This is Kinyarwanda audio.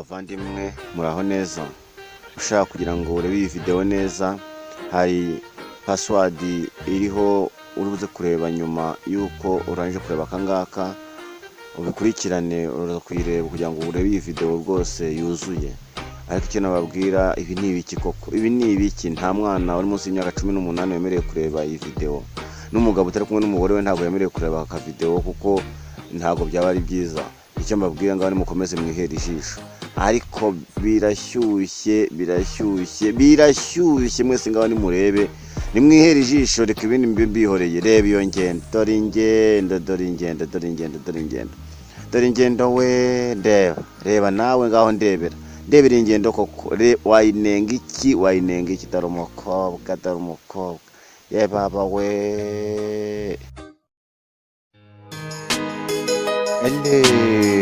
Bavandimwe, muraho neza? Ushaka kugira ngo urebe iyi videwo neza, hari password iriho uri buze kureba nyuma y'uko urangije kureba akangaka. Ubikurikirane, uraza kuyireba kugira ngo urebe iyi videwo rwose yuzuye. Ariko icyo nababwira, ibi ni ibiki koko? Ibi ni ibiki? Nta mwana uri munsi y'imyaka 18 wemerewe kureba iyi videwo, n'umugabo utari kumwe n'umugore we ntabwo yemerewe kureba aka videwo, kuko ntabwo byaba ari byiza. Icyo mbabwira ngaho, nimukomeze mwihere ijisho. Ariko birashyushye, birashyushye, birashyushye. Mwese ngaho nimurebe, nimwihere ijisho, reka ibindi mbe mbihoreye. Reba iyo ngendo, dore ingendo, dore ingendo, dore ingendo, dore ingendo, dore ingendo we! Ndeba, reba nawe ngaho, ndebera, ndebera ingendo koko. Wayinenga iki? Wayinenga iki? Dore umukobwa, dore umukobwa, ye baba we! Hello.